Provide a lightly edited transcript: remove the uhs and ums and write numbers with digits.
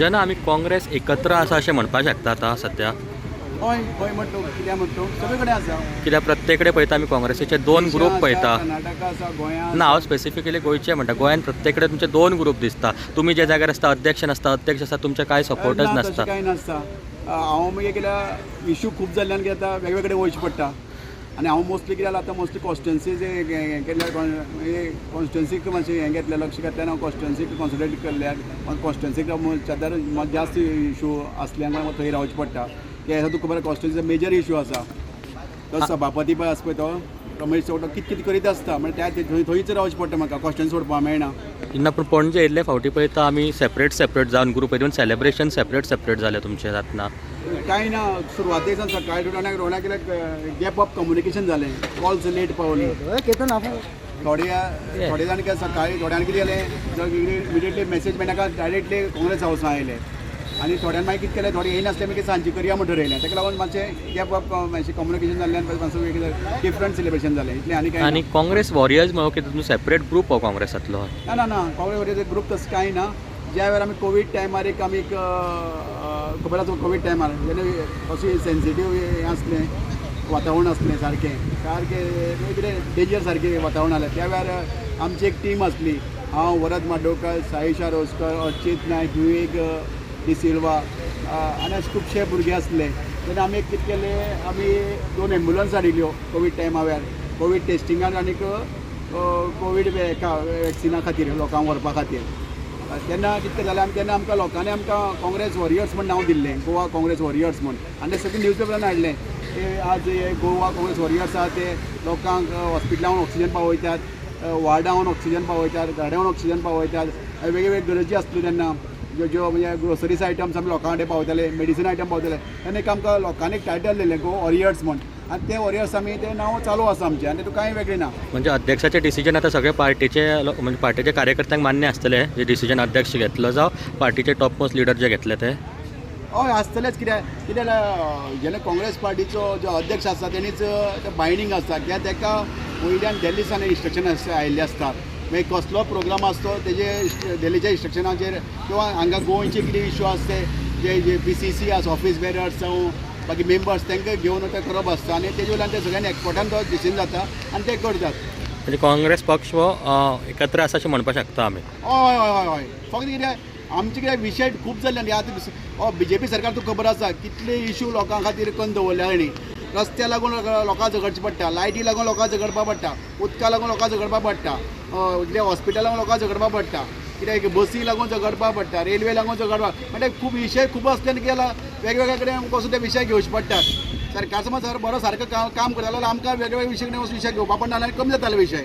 जेन्ना आमी काँग्रेस एकत्र आसा अशें म्हणपाक शकता आतां सद्या? हय, खंय म्हणटा, कित्याक म्हणटा, सगळे कडेन आसा. कित्याक प्रत्येक कडेन पळयता आमी काँग्रेसीचे दोन ग्रूप पळयता. कर्नाटका आसा, गोंया. ना, हांव स्पेसिफिकली गोंयचे म्हणटा. गोंयान प्रत्येक कडेन तुमचे दोन ग्रूप दिसता. तुमी ज्या जाग्यार आसता अध्यक्ष नासता, अध्यक्ष आसता तुमचे कांय सपोर्टर्स नासता. कांय नासता. हांव मागीर कित्याक इशू खूब जाल्ल्यान कितें जाता, वेगळे कडेन वयचें पडटा. आनी हांव मोस्टली कितें जालां आतां, मोस्टली कॉन्स्टिट्युन्सी हें केल्यार, कॉन्स्टिट्युन्सीक मातशें हें घेतलें, लक्ष घातल्यान हांव कॉन्स्टिट्युन्सीक कॉन्सन्ट्रेट केल्ल्यान म्हाका कॉन्स्टिट्युन्सीक चादर जास्त इशू आसल्यान म्हाका थंय रावचें पडटा. कित्याक तुका खबर, कॉन्स्टिट्युन्सीचो मेजर इशू आसा. तो सभापती पळय आसा पळय, तो रमेश चौगुले कितें कितें करीत आसता. म्हणल्यार त्या थंय थंयच रावचें पडटा म्हाका, कॉन्स्टिट्युन्सी सोडपाक मेळना. ना, पूण पणजे येयल्ले फावटी पळयता आमी सेपरेट सेपरेट जावन ग्रूप येवन सेलिब्रेशन सेपरेट सेपरेट जालें तुमचें जातना. कांय ना, सुरवातेक सावन सकाळी रोण्याक रोण्याक कितें गॅप ऑफ कम्युनिकेशन जालें, कॉल्स लेट पावली. थोडे थोडे जाण कितें सकाळी, थोड्यांक कितें जालें, इमिडिएटली मॅसेज मेळनाका, डायरेक्टली काँग्रेस हावसान आयले. आनी थोड्यान मागीर कितें केलें, थोडे येयनासले, मागीर सांजे करया म्हण ठरयलें. ताका लागून मातशें गॅप ऑफ मातशें कम्युनिकेशन जाल्ल्यान मातसो डिफरंट सेलिब्रेशन जालें, इतलें आनी कांय. आनी काँग्रेस वॉरियर्स म्हणून कितें तुमचो सेपरेट ग्रूप हो काँग्रेसांतलो? ना ना ना, काँग्रेस वॉरियर्स ग्रूप तसो कांय ना. ज्या वेळार आमी कोवीड टायमार एक आमी एक खबर आसा, कोवीड टायमार जेन्ना कशें सेन्सिटीव हें आसलें, वातावरण आसलें, सारकें सारकें कितें डेंजर सारकें वातावरण आसलें, त्या वेळार आमची एक टीम आसली. हांव, वरद माडोळकर, साईशा रोजकर, अर्चित नायक, विवेक डिसिल्वा आनी अशे खुबशे भुरगे आसले. तेन्ना आमी एक कितें केलें, आमी 2 एम्बुलन्स हाडिल्ल्यो कोवीड टायमा वेळार, कोवीड टेस्टिंगाक आनीक कोवीड हेका वॅक्सिना खातीर लोकांक व्हरपा खातीर. तेन्ना कितें जालें, आमी तेन्ना आमकां लोकांनी आमकां काँग्रेस वॉरियर्स म्हण नांव दिल्लें, गोवा काँग्रेस वॉरियर्स म्हण. आनी ते सगळे न्यूज पेपरान हाडलें की आज हे गोवा काँग्रेस वॉरियर्स आहा, ते लोकांक हॉस्पिटलान ऑक्सिजन पावयतात, वार्डान ऑक्सिजन पावयतात, गाडयान ऑक्सिजन पावयतात. वेगळे वेगळे गरजी आसल्यो तेन्ना, ज्यो ज्यो म्हणजे ग्रोसरीज आयटम्स आमी लोकां कडेन पावयताले, मेडिसीन आयटम पावयताले. तेन्ना एक आमकां लोकांनी एक टायटल दिलें, गोवा वॉरियर्स म्हण. आनी ते वॉरियर्स आमी तें नांव चालू आसा आमचें आनी तितूंत कांय वेगळें ना. म्हणजे अध्यक्षाचे डिसिजन आतां सगळे पार्टीचे, म्हणजे पार्टीचे कार्यकर्त्यांक मान्य आसतले, जे डिसिजन अध्यक्ष घेतलो जावं पार्टीचे टॉप मोस्ट लिडर जे घेतले ते? हय, आसतलेच. कित्याक कित्याक जेन्ना काँग्रेस पार्टीचो जो अध्यक्ष आसता तेणीच बायंडींग आसता. कित्याक ताका वयल्यान दिल्ली सावन इन्स्ट्रक्शन आयिल्ले आसता. मागीर कसलो प्रोग्राम आसतो तेजे दिल्लीच्या इन्स्ट्रक्शनाचेर किंवा हांगा गोंयचे कितें इशू आसा ते जे जे पीसीसी आसा, ऑफीस बेरर्स जावं बाकी मेंबर्स, तांकां घेवन ते करप आसता. आनी तेजे वयल्यान ते सगळ्यांनी एकवटान तो डिसिजन जाता आनी ते करतात. म्हणजे काँग्रेस पक्ष हो एकत्र आसा अशें म्हणपाक शकता आमी? हय हय हय हय फक्त कितें, आमचे कितें विशय खूब जाल्ले. आनी आतां बीजेपी सरकार तुका खबर आसा कितले इशू लोकां खातीर करून दवरल्या तेणी. रस्त्या लागून लोकांक झगडचें पडटा, लायटी लागून लोकांक झगडपा पडटा, उदका लागून लोकांक झगडपा पडटा, कितें हॉस्पिटला लागून लोकांक झगडपा पडटा, कित्याक बसी लागून झगडपा पडटा, रेल्वे लागून झगडपा. म्हणजे खूब विशय खूब आसल्यान कितें जालां, वेगवेगळ्या कडेन कसो ते विशय घेवचे पडटात. सरकार समज बरो सारको काम करता जाल्यार आमकां वेगवेगळे विशय कडेन विशय घेवपा पडना आनी कमी जाताले विशय.